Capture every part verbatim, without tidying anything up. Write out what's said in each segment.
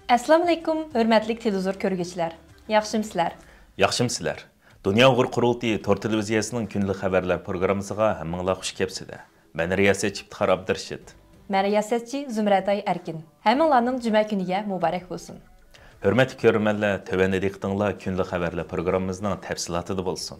ئەسسالامۇئەلەيكۇم، ھۆرمەتلىك تېلېۋىزور كۆرگۈچىلەر. ياخشىمۇسىلەر؟ ياخشىمۇسىلەر؟ دۇنيا ئۇيغۇر قۇرۇلتىيى تور تېلېۋىزىيەسىنىڭ كۈندىلىك خەۋەرلەر پروگراممىسىغا ھەممىڭلار خۇش كەپسىلەر. مەن رىياسەتچى ئىپتىخار ئابدۇرېشىت. مەن رىياسەتچى زۇمرەتئاي ئەركىن. ھەممىڭلارنىڭ جۈمە كۈنىگە مۇبارەك بولسۇن. ھۆرمەتلىك كۆرۈرمەنلەر، تۆۋەندە دىققىتىڭلار كۈندىلىك خەۋەرلەر پروگراممىمىزنىڭ تەپسىلاتىدا بولسۇن.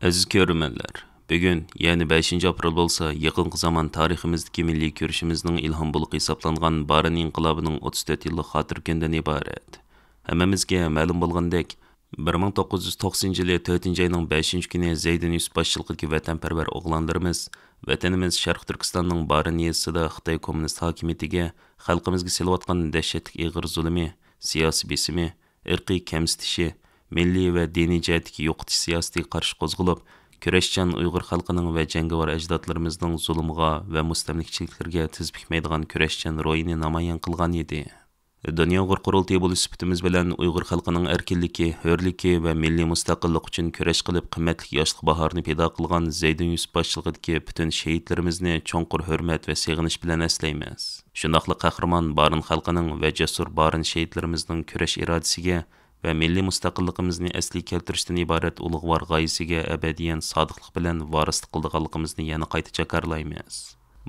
ئەزىز كۆرۈرمەنلەر، بۈگۈن، يەنى بەشىنچى ئاپرېل بولسا، يېقىنقى زامان تارىخىمىزدىكى مىللىي كۈرىشىمىزنىڭ ئىلھام بۇلىقى ھېسابلانغان بارىن ئىنقىلابىنىڭ ئوتتۇز تۆت يىللىق خاتىرە كۈنىدىن ئىبارەت. ھەممىمىزگە مەلۇم بولغاندەك، بىر مىڭ توققۇز يۈز توقسىنىنچى يىلى تۆتىنچى ئاينىڭ بەشىنچى كۈنى زەيدىن يۈسۈپ باشچىلىقىدىكى ۋەتەنپەرۋەر ئوغلانلىرىمىز ۋەتىنىمىز شەرقىي تۈركىستاننىڭ بارىن يېزىسىدا خىتاي كوممۇنىست ھاكىمىيىتىگە خەلقىمىزگە سېلىۋاتقان دەھشەتلىك ئېغىر زۇلۇمى، سىياسىي بېسىمى، ئىرقىي كەمسىتىشى، مىللىي ۋە دىنىي جەھەتتىكى يوقىتىش سىياسىتىگە قارشى قوزغىلىپ، كۈرەشچان ئۇيغۇر خەلقىنىڭ ۋە جەڭگىۋار ئەجدادلىرىمىزنىڭ زۇلۇمغا ۋە مۇستەملىكىچىلىكلىرىگە تىز پۈكمەيدىغان كۈرەشچان روھىنى نامايان قىلغان ئىدى. دۇنيا ئۇيغۇر قۇرۇلتىيى بولۇش سۈپىتىمىز بىلەن ئۇيغۇر خەلقىنىڭ ئەركىنلىكى، ھۆرلۈكى ۋە مىللىي مۇستەقىللىق ئۈچۈن كۈرەش قىلىپ، قىممەتلىك ياشلىق باھارىنى پىدا قىلغان زەيدىن يۈسۈپ باشچىلىقىدىكى پۈتۈن شېھىتلىرىمىزنى چوڭقۇر ھۆرمەت ۋە سېغىنىش بىلەن ئەسلەيمىز. شۇنداقلا قەھرىمان بارىن خەلقىنىڭ ۋە جەسۇر بارىن شېھىتلىرىمىزنىڭ كۈرەش ئىرادىسىگە ۋە مىللىي مۇستەقىللىقىمىزنى ئەسلىگە كەلتۈرۈشتىن ئىبارەت ئۇلۇغۋار غايىسىگە ئەبەدىيەن سادىقلىق بىلەن ۋارىسلىق قىلىدىغانلىقىمىزنى يەنە قايتا جاكارلايمىز.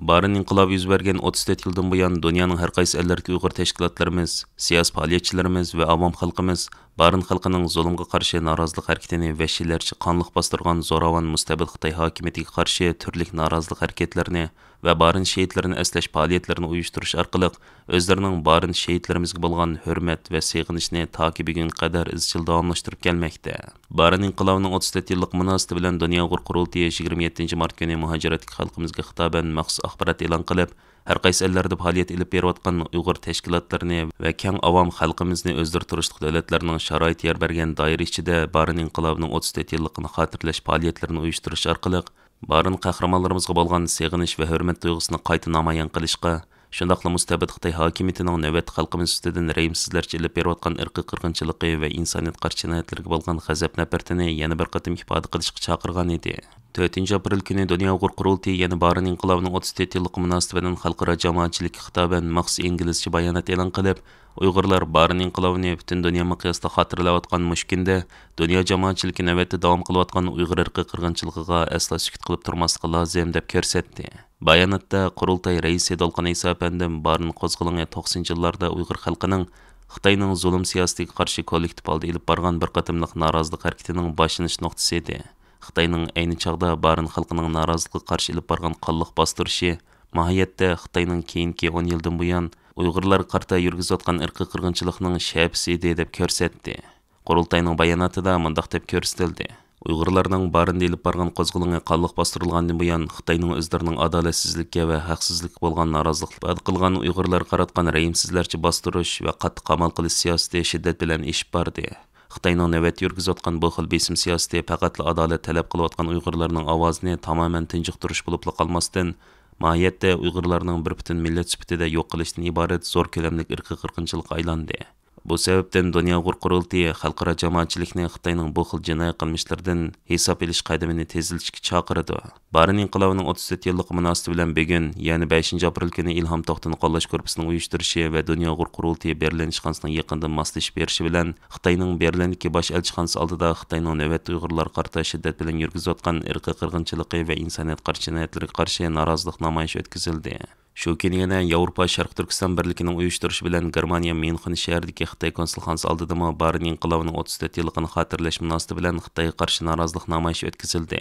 بارىن ئىنقىلابى يۈز بەرگەن ئوتتۇز تۆت يىلدىن بۇيان، دۇنيانىڭ ھەر قايسى ئەللىرىدىكى ئۇيغۇر تەشكىلاتلىرىمىز، سىياسىي پائالىيەتچىلىرىمىز ۋە ئاۋام خەلقىمىز بارىن خەلقىنىڭ زۇلۇمغا قارشى نارازىلىق ھەرىكىتىنى ۋەھشىيلەرچە قانلىق باستۇرغان زوراۋان مۇستەبىت خىتاي ھاكىمىيىتىگە قارشى تۈرلۈك نارازىلىق ھەرىكەتلىرىنى ۋە بارىن شېھىتلىرىنى ئەسلەش پائالىيەتلىرىنى ئۇيۇشتۇرۇش ئارقىلىق، ئۆزلىرىنىڭ بارىن شېھىتلىرىمىزگە بولغان ھۆرمەت ۋە سېغىنىشىنى تاكى بۈگۈنگە قەدەر ئىزچىل داۋاملاشتۇرۇپ كەلمەكتە. بارىن ئىنقىلابىنىڭ ئوتتۇز تۆت يىللىق مۇناسىۋىتى بىلەن دۇنيا ئۇيغۇر قۇرۇلتىيى يىگىرمە يەتتىنچى مارت كۈنى مۇھاجىرەتتىكى خەلقىمىزگە خىتابەن مەخسۇس ئاخبارات ئېلان قىلىپ، ھەر قايسى ئەللەردە پائالىيەت ئېلىپ بېرىۋاتقان ئۇيغۇر تەشكىلاتلىرىنى ۋە كەڭ ئاۋام خەلقىمىزنى ئۆزلىرى تۇرۇشلۇق دۆلەتلەرنىڭ شارائىتى يار بەرگەن دائىرە ئىچىدە بارىن ئىنقىلابىنىڭ ئوتتۇز تۆت يىللىقىنى خاتىرىلەش پائالىيەتلىرىنى ئۇيۇشتۇرۇش ئارقىلىق، بارىن قەھرىمانلىرىمىزغا بولغان سېغىنىش ۋە ھۆرمەت تۇيغۇسىنى قايتا نامايان قىلىشقا، شۇنداقلا مۇستەبىت خىتاي ھاكىمىيىتىنىڭ نۆۋەتتە خەلقىمىز ئۈستىدىن رەھىمسىزلەرچە ئېلىپ بېرىۋاتقان ئىرقىي قىرغىنچىلىقى ۋە ئىنسانىيەت قارشى جىنايەتلىرىگە بولغان غەزەپ-نەپرىتىنى يەنە بىر قېتىم ئىپادە قىلىشقا چاقىرغان ئىدى. تۆتىنچى ئاپرېل كۈنى دۇنيا ئۇيغۇر قۇرۇلتىيى يەنە بارىن ئىنقىلابىنىڭ ئوتتۇز تۆت يىللىقى مۇناسىۋىتى بىلەن خەلقئارا جامائەتچىلىككە خىتابەن مەخسۇس ئىنگلىزچە بايانات ئېلان قىلىپ، ئۇيغۇرلار بارىن ئىنقىلابىنى پۈتۈن دۇنيا مىقياسىدا خاتىرىلەۋاتقان مۇشۇ كۈندە، دۇنيا جامائەتچىلىكى نۆۋەتتە داۋام قىلىۋاتقان ئۇيغۇر ئىرقىي قىرغىنچىلىقىغا ئەسلا سۈكۈت قىلىپ تۇرماسلىقى لازىم، دەپ كۆرسەتتى. باياناتتا قۇرۇلتاي رەئىسى دولقۇن ئەيسا ئەپەندىم بارىن قوزغىلىڭى توقسىنىنچى يىللاردا ئۇيغۇر خەلقىنىڭ خىتاينىڭ زۇلۇم سىياسىتىگە قارشى كوللېكتىپ ھالدا ئېلىپ بارغان بىر قېتىملىق نارازىلىق ھەرىكىتىنىڭ باشلىنىش نۇقتىسى ئىدى. خىتاينىڭ ئەينى چاغدا بارىن خەلقىنىڭ نارازىلىقىغا قارشى ئېلىپ بارغان قانلىق باستۇرۇشى، ماھىيەتتە خىتاينىڭ كېيىنكى ئون يىلدىن بۇيان ئۇيغۇرلارغا قارىتا يۈرگۈزۈۋاتقان ئىرقىي قىرغىنچىلىقنىڭ شەپىسى ئىدى، دەپ كۆرسەتتى. قۇرۇلتاينىڭ باياناتىدا مۇنداق دەپ كۆرسىتىلدى: ئۇيغۇرلارنىڭ بارىندا ئېلىپ بارغان قوزغىلىڭى قانلىق باستۇرۇلغاندىن بۇيان، خىتاينىڭ ئۆزلىرىنىڭ ئادالەتسىزلىككە ۋە ھەقسىزلىككە بولغان نارازىلىقىنى ئىپادە قىلغان ئۇيغۇرلارغا قاراتقان رەھىمسىزلەرچە باستۇرۇش ۋە قاتتىق قامال قىلىش سىياسىتى شىددەت بىلەن ئېشىپ باردى. خىتاينىڭ نۆۋەتتە يۈرگۈزۈۋاتقان بۇ خىل بېسىم سىياسىتى پەقەتلا ئادالەت تەلەپ قىلىۋاتقان ئۇيغۇرلارنىڭ ئاۋازىنى تامامەن تىنچىقتۇرۇش بولۇپلا قالماستىن، ماھىيەتتە ئۇيغۇرلارنىڭ بىر پۈتۈن مىللەت سۈپىتىدە يوق قىلىشتىن ئىبارەت زور كۆلەملىك ئىرقىي قىرغىنچىلىققا ئايلاندى. بۇ سەۋەبتىن دۇنيا ئۇيغۇر قۇرۇلتىيى خەلقئارا جامائەتچىلىكنى خىتاينىڭ بۇ خىل جىنايى قىلمىشلىرىدىن ھېساب ئېلىش قەدىمىنى تېزلىتىشكە چاقىرىدۇ. بارىن ئىنقىلابىنىڭ ئوتتۇز تۆت يىللىقى مۇناسىۋىتى بىلەن بۈگۈن، يەنى بەشىنچى ئاپرېل كۈنى ئىلھام توختىنى قوللاش گۇرۇپپىسىنىڭ ئۇيۇشتۇرۇشى ۋە دۇنيا ئۇيغۇر قۇرۇلتىيى بېرلىن ئىشخانىسىنىڭ يېقىندىن ماسلىشىپ بېرىشى بىلەن خىتاينىڭ بېرلىندىكى باش ئەلچىخانىسى ئالدىدا خىتاينىڭ نۆۋەتتە ئۇيغۇرلارغا قارىتا شىددەت بىلەن يۈرگۈزۈۋاتقان ئىرقىي قىرغىنچىلىقى ۋە ئىنسانىيەت قارشى جىنايەتلىرىگە قارشى نارازىلىق نامايىشى ئۆتكۈزۈلدى. شۇ كۈنى يەنە ياۋروپا شەرقىي تۈركىستان بىرلىكىنىڭ ئۇيۇشتۇرۇشى بىلەن گېرمانىيە ميۇنخېن شەھىرىدىكى خىتاي كونسۇلخانىسى ئالدىدىمۇ بارىن ئىنقىلابىنىڭ ئوتتۇز تۆت يىللىقىنى خاتىرىلەش مۇناسىۋىتى بىلەن خىتايغا قارشى نارازىلىق نامايىشى ئۆتكۈزۈلدى.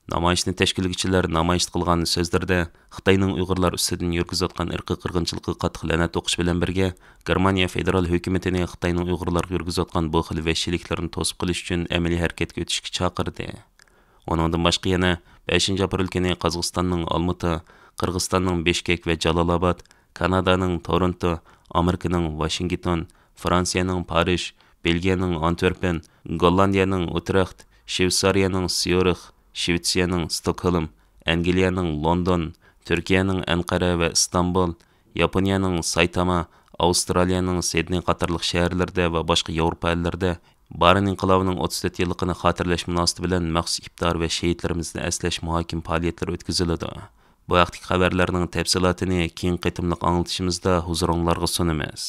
نامايىشنى تەشكىللىگۈچىلەر نامايىشتا قىلغان سۆزلىرىدە خىتاينىڭ ئۇيغۇرلار ئۈستىدىن يۈرگۈزۈۋاتقان ئىرقىي قىرغىنچىلىقىغا قاتتىق لەنەت ئوقۇش بىلەن بىرگە، گېرمانىيە فېدېرال ھۆكۈمىتىنى خىتاينىڭ ئۇيغۇرلارغا يۈرگۈزۈۋاتقان بۇ خىل ۋەھشىيلىكلىرىنى توسۇپ قېلىش ئۈچۈن ئەمەلىي ھەرىكەتكە ئۆتۈشكە چاقىردى. ئۇنىڭدىن باشقا يەنە بەشىنچى ئاپرېل كۈنى قازاقىستاننىڭ ئالمۇتا، قىرغىزىستاننىڭ بىشكېك ۋە جالالئاباد، كانادانىڭ تورونتو، ئامېرىكىنىڭ ۋاشىنگتون، فرانسىيەنىڭ پارىژ، بېلگىيەنىڭ ئانتۋېرپېن، گوللاندىيەنىڭ ئۇترېخت، شۋېتسارىيەنىڭ سيۇرىخ، شۋېتسىيەنىڭ ستوكھولم، ئەنگلىيەنىڭ لوندون، تۈركىيەنىڭ ئەنقەرە ۋە ئىستانبۇل، ياپونىيەنىڭ سايتاما، ئاۋسترالىيەنىڭ سىدنېي قاتارلىق شەھەرلىرىدە ۋە باشقا ياۋروپا ئەللىرىدە بارىن ئىنقىلابىنىڭ ئوتتۇز تۆت يىللىقىنى خاتىرىلەش مۇناسىۋىتى بىلەن مەخسۇس ئىپتار ۋە شېھىتلىرىمىزنى ئەسلەش مۇھاكىمە پائالىيەتلىرى ئۆتكۈزۈلىدۇ. بۇ ھەقتىكى خەۋەرلەرنىڭ تەپسىلاتىنى كېيىنكى قېتىملىق ئاڭلىتىشىمىزدا ھۇزۇرۇڭلارغا سۇنىمىز.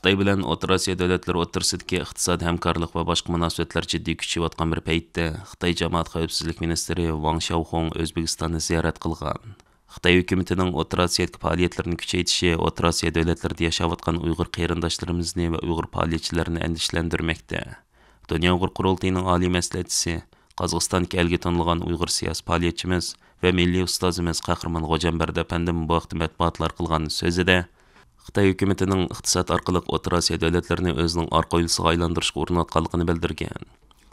خىتاي بىلەن ئوتتۇرا ئاسىيا دۆلەتلىرى ئوتتۇرىسىدىكى ئىقتىساد ھەمكارلىق ۋە باشقا مۇناسىۋەتلەر جىددىي كۈچىيىۋاتقان بىر پەيتتە، خىتاي جامائەت خەۋپسىزلىك مىنىستىرى ۋاڭ شياۋخۇڭ ئۆزبېكىستاننى زىيارەت قىلغان. خىتاي ھۆكۈمىتىنىڭ ئوتتۇرا ئاسىيادىكى پائالىيەتلىرىنى كۈچەيتىشى ئوتتۇرا ئاسىيا دۆلەتلىرىدە ياشاۋاتقان ئۇيغۇر قېرىنداشلىرىمىزنى ۋە ئۇيغۇر پائالىيەتچىلىرىنى ئەندىشىلەندۈرمەكتە. دۇنيا ئۇيغۇر قۇرۇلتىيىنىڭ ئالىي مەسلىھەتچىسى، قازاقىستاندىكى ئەلگە تونۇلغان ئۇيغۇر سىياسىي پائالىيەتچىمىز ۋە مىللىي ئۇستازىمىز قەھرىمان غوجامبەردى ئەپەندىم بۇ ھەقتە مەتبۇئاتلارغا قىلغان سۆزىدە، خىتاي ھۆكۈمىتىنىڭ ئىقتىساد ئارقىلىق ئوتتۇرا ئاسىيا دۆلەتلىرىنى ئۆزىنىڭ ئارقا ھويلىسىغا ئايلاندۇرۇشقا ئۇرۇنۇۋاتقانلىقىنى بىلدۈرگەن.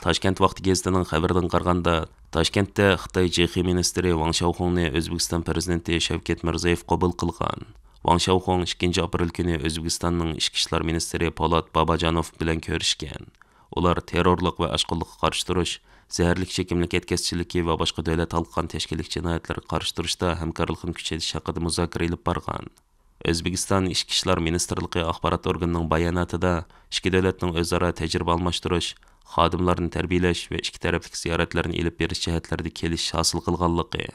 تاشكەنت ۋاقتى گېزىتىنىڭ خەۋىرىدىن قارىغاندا، تاشكەنتتە خىتاي جېخې مىنىستىرى ۋاڭ شياۋخۇڭنى ئۆزبېكىستان پىرېزىدېنتى شەۋكەت مىرزىيېۋ قوبۇل قىلغان. ۋاڭ شياۋخۇڭ ئىككىنچى ئاپرېل كۈنى ئۆزبېكىستاننىڭ ئىچكى ئىشلار مىنىستىرى پولات باباجانوف بىلەن كۆرۈشكەن. ئۇلار تېررورلۇق ۋە ئاشقۇنلۇققا قارشى تۇرۇش، زەھەرلىك چېكىملىك ئەتكەسچىلىكى ۋە باشقا دۆلەت ھالقىغان تەشكىللىك جىنايەتلىرىگە قارشى تۇرۇشتا ھەمكارلىقنى كۈچەيتىش ھەققىدە مۇزاكىرە ئېلىپ بارغان. ئۆزبېكىستان ئىچكى ئىشلار مىنىستىرلىقى ئاخبارات ئورگىنىنىڭ باياناتىدا ئىككى دۆلەتنىڭ ئۆزئارا تەجرىبە ئالماشتۇرۇش، خادىملارنى تەربىيەلەش ۋە ئىككى تەرەپلىك زىيارەتلەرنى ئېلىپ بېرىش جەھەتلىرىدە كېلىشىش ھاسىل قىلغانلىقى،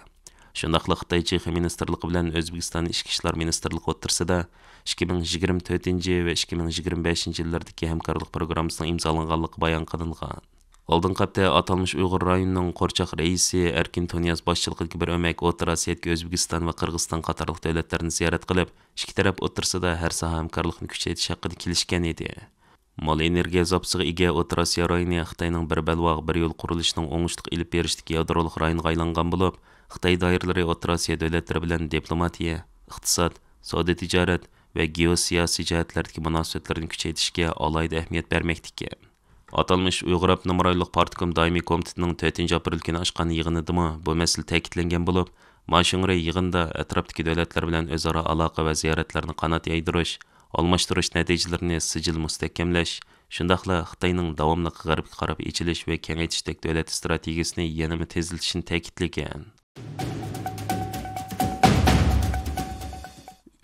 شۇنداقلا خىتاي جېخې مىنىستىرلىقى بىلەن ئۆزبېكىستان ئىچكى ئىشلار مىنىستىرلىقى ئوتتۇرىسىدا ئىككى مىڭ يىگىرمە تۆتىنچى ۋە ئىككى مىڭ يىگىرمە بەشىنچى يىللىرىدىكى ھەمكارلىق پروگراممىسىنىڭ ئىمزالانغانلىقى بايان قىلىنغان. ئالدىنقى ھەپتە ئاتالمىش ئۇيغۇر رايونىنىڭ قورچاق رەئىسى ئەركىن تۇنىياز باشچىلىقىدىكى بىر ئۆمەك ئوتتۇرا ئاسىيادىكى ئۆزبېكىستان ۋە قىرغىزىستان قاتارلىق دۆلەتلەرنى زىيارەت قىلىپ، ئىككى تەرەپ ئوتتۇرىسىدا ھەر ساھە ھەمكارلىقنى كۈچەيتىش ھەققىدە كېلىشكەن ئىدى. مول ئېنېرگىيە زاپىسىغا ئىگە ئوتتۇرا ئاسىيا رايونى خىتاينىڭ بىر بەلباغ، بىر يول قۇرۇلۇشىنىڭ ئوڭۇشلۇق ئېلىپ بېرىشتىكى يادرولۇق رايونغا ئايلانغان بولۇپ، خىتاي دائىرىلىرى ئوتتۇرا ئاسىيا دۆلەتلىرى بىلەن دىپلوماتىيە، ئىقتىساد، سودا تىجارەت ۋە گېئوسىياسىي جەھەتلەردىكى مۇناسىۋەتلىرىنى كۈچەيتىشكە ئالاھىدە ئەھمىيەت بەرمەكتىكەن. ئاتالمىش ئۇيغۇر ئاپتونوم رايونلۇق پارتكوم دائىمىي كومىتېتىنىڭ تۆتىنچى ئاپرېل كۈنى ئاچقان يىغىنىدىمۇ بۇ مەسىلە تەكىتلەنگەن بولۇپ، ماشىنغا يىغىندا ئەتراپتىكى دۆلەتلەر بىلەن ئۆزئارا ئالاقە ۋە زىيارەتلەرنى قانات يايدۇرۇش، ئالماشتۇرۇش نەتىجىلىرىنى سىجىل مۇستەھكەملەش، شۇنداقلا خىتاينىڭ داۋاملىق غەربكە قاراپ ئېچىلىش ۋە كېڭەيتىشتەك دۆلەت ئىستراتېگىيىسىنى يەنىمۇ تېزلىتىشنى تەكىتلىگەن.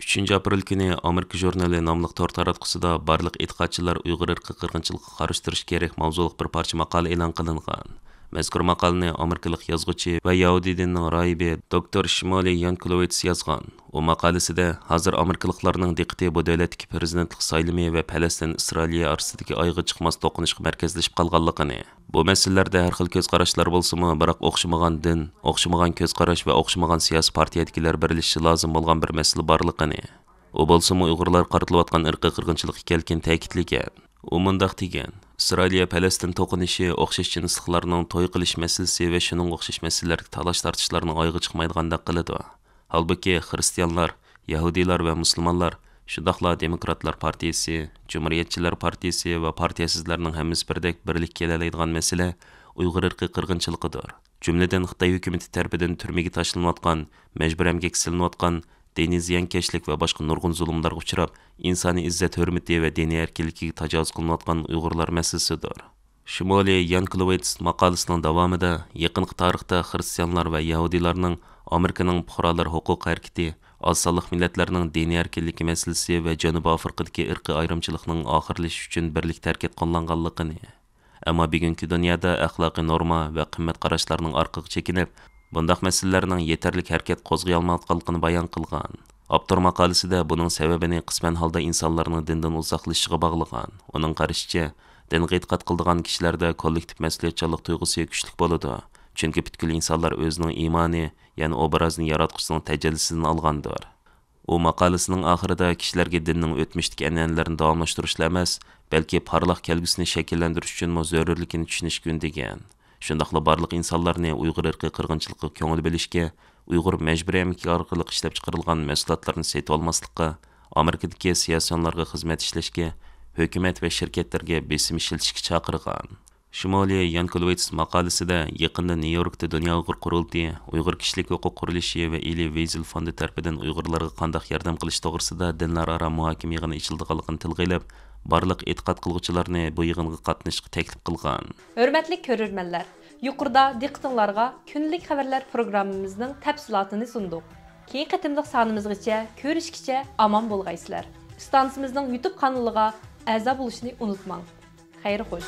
ئۈچىنچى ئاپرېل كۈنى ئامېرىكا ژۇرنىلى ناملىق تور تاراتقۇسىدا بارلىق ئېتىقادچىلار ئۇيغۇر ئىرقىي قىرغىنچىلىقىغا قارشى تۇرۇش كېرەك ماۋزۇلۇق بىر پارچە ماقالە ئېلان قىلىنغان. مەزكۇر ماقالىنى ئامېرىكىلىق يازغۇچى ۋە يەھۇدىي دىنىنىڭ راھىبى دوكتور شىمولى يانكولوۋىتس يازغان. ئۇ ماقالىسىدە، ھازىر ئامېرىكىلىقلارنىڭ دىققىتى بۇ دۆلەتتىكى پىرېزىدېنتلىق سايلىمى ۋە پەلەستىن ئىسرائىلىيە ئارىسىدىكى ئايىغى چىقماس توقۇنۇشقا مەركەزلىشىپ قالغانلىقىنى، بۇ مەسىلىلەردە ھەر خىل كۆز قاراشلار بولسىمۇ، بىراق ئوخشىمىغان دىن، ئوخشىمىغان كۆز قاراش ۋە ئوخشىمىغان سىياسىي پارتىيەدىكىلەر بىرلىشىشى لازىم بولغان بىر مەسىلە بارلىقىنى، ئۇ بولسىمۇ ئۇيغۇرلارغا قارىتىلىۋاتقان ئىرقىي قىرغىنچىلىق ئىكەنلىكىنى تەكىتلىگەن. ئۇ مۇنداق دېگەن، ئىسرائىلىيە پەلەستىن توقۇنۇشى ئوخشاش جىنسلىقلارنىڭ توي قىلىش مەسىلىسى ۋە شۇنىڭغا ئوخشاش مەسىلىلەردىكى تالاش تارتىشلارنىڭ ئايىغى چىقمايدىغاندەك قىلىدۇ. ھالبۇكى، خىرىستىيانلار، يەھۇدىيلار ۋە مۇسۇلمانلار، شۇنداقلا دېموكراتلار پارتىيىسى، جۇمھۇرىيەتچىلەر پارتىيىسى ۋە پارتىيەسىزلەرنىڭ ھەممىسى بىردەك بىرلىككە كېلەلەيدىغان مەسىلە ئۇيغۇر ئىرقىي قىرغىنچىلىقىدۇر. جۈملىدىن خىتاي ھۆكۈمىتى تەرىپىدىن تۈرمىگە تاشلىنىۋاتقان، مەجبۇرىي ئەمگەككە سېلىنىۋاتقان، دىنىي زىيانكەشلىك ۋە باشقا نۇرغۇن زۇلۇملارغا ئۇچراپ، ئىنسانىي ئىززەت ھۆرمىتى ۋە دىنىي ئەركىنلىكىگە تاجاۋۇز قىلىنىۋاتقان ئۇيغۇرلار مەسىلىسىدۇر. شىمولى يانكولوۋىتس ماقالىسىنىڭ داۋامىدا يېقىنقى تارىختا خىرىستىيانلار ۋە يەھۇدىيلارنىڭ ئامېرىكىنىڭ پۇقرالار ھوقۇقى ھەرىكىتى، ئاز سانلىق مىللەتلەرنىڭ دىنىي ئەركىنلىكى مەسىلىسى ۋە جەنۇبىي ئافرىقىدىكى ئىرقىي ئايرىمچىلىقنىڭ ئاخىرلىشىشى ئۈچۈن بىرلىكتە ھەرىكەت قوللانغانلىقىنى، ئەمما بۈگۈنكى دۇنيادا ئەخلاقىي نورما ۋە قىممەت قاراشلارنىڭ ئارقىغا چېكىنىپ، بۇنداق مەسىلىلەرنىڭ يېتەرلىك ھەرىكەت قوزغىيالمايۋاتقانلىقىنى بايان قىلغان. ئاپتور ماقالىسىدە بۇنىڭ سەۋەبىنى قىسمەن ھالدا ئىنسانلارنىڭ دىندىن ئۇزاقلىشىشىغا باغلىغان. ئۇنىڭ قارىشىچە، دىنغا ئېتىقاد قىلىدىغان كىشىلەردە كوللېكتىپ مەسئۇلىيەتچانلىق تۇيغۇسى كۈچلۈك بولىدۇ، چۈنكى پۈتكۈل ئىنسانلار ئۆزىنىڭ ئىمانى، يەنى ئوبرازىنى ياراتقۇچىنىڭ تەجەللىسىدىن ئالغاندۇر. ئۇ ماقالىسىنىڭ ئاخىرىدا كىشىلەرگە دىننىڭ ئۆتمۈشتىكى ئەنئەنىلىرىنى داۋاملاشتۇرۇشلا ئەمەس، بەلكى پارلاق كەلگۈسىنى شەكىللەندۈرۈش ئۈچۈنمۇ زۆرۈرلۈكىنى چۈشىنىشكە ئۈندىگەن. شۇنداقلا بارلىق ئىنسانلارنى ئۇيغۇر ئىرقىي قىرغىنچىلىقىغا كۆڭۈل بۆلۈشكە، ئۇيغۇر مەجبۇرىي ئەمگىكى ئارقىلىق ئىشلەپچىقىرىلغان مەھسۇلاتلارنى سېتىۋالماسلىققا، ئامېرىكىدىكى سىياسىيونلارغا خىزمەت ئىشلەشكە، ھۆكۈمەت ۋە شىركەتلەرگە بېسىم ئىشلىتىشكە چاقىرغان. شىمولى يانكولوۋىتس ماقالىسىدە يېقىندا نيۇ يوركتا دۇنيا ئۇيغۇر قۇرۇلتىيى، ئۇيغۇر كىشىلىك ھوقۇق قۇرۇلۇشى ۋە ئېلى ۋىزېل فوندى تەرىپىدىن ئۇيغۇرلارغا قانداق ياردەم قىلىش توغرىسىدا دىنلار ئارا مۇھاكىمە يىغىنى ئېچىلىدىغانلىقىنى تىلغا ئېلىپ، بارلىق ئېتىقاد قىلغۇچىلارنى بۇ يىغىنغا قاتنىشىشقا تەكلىپ قىلغان. ھۆرمەتلىك كۆرۈرمەنلەر، يۇقىرىدا دىققىتىڭلارغا كۈندىلىك خەۋەرلەر پروگراممىمىزنىڭ تەپسىلاتىنى سۇندۇق. كېيىنكى قېتىملىق سانىمىزغىچە كۆرۈشكىچە ئامان بولغايسىلەر. ئىستانسىمىزنىڭ يۇتۇب قانىلىغا ئەزا بولۇشنى ئۇنتۇماڭ. خەير خوش.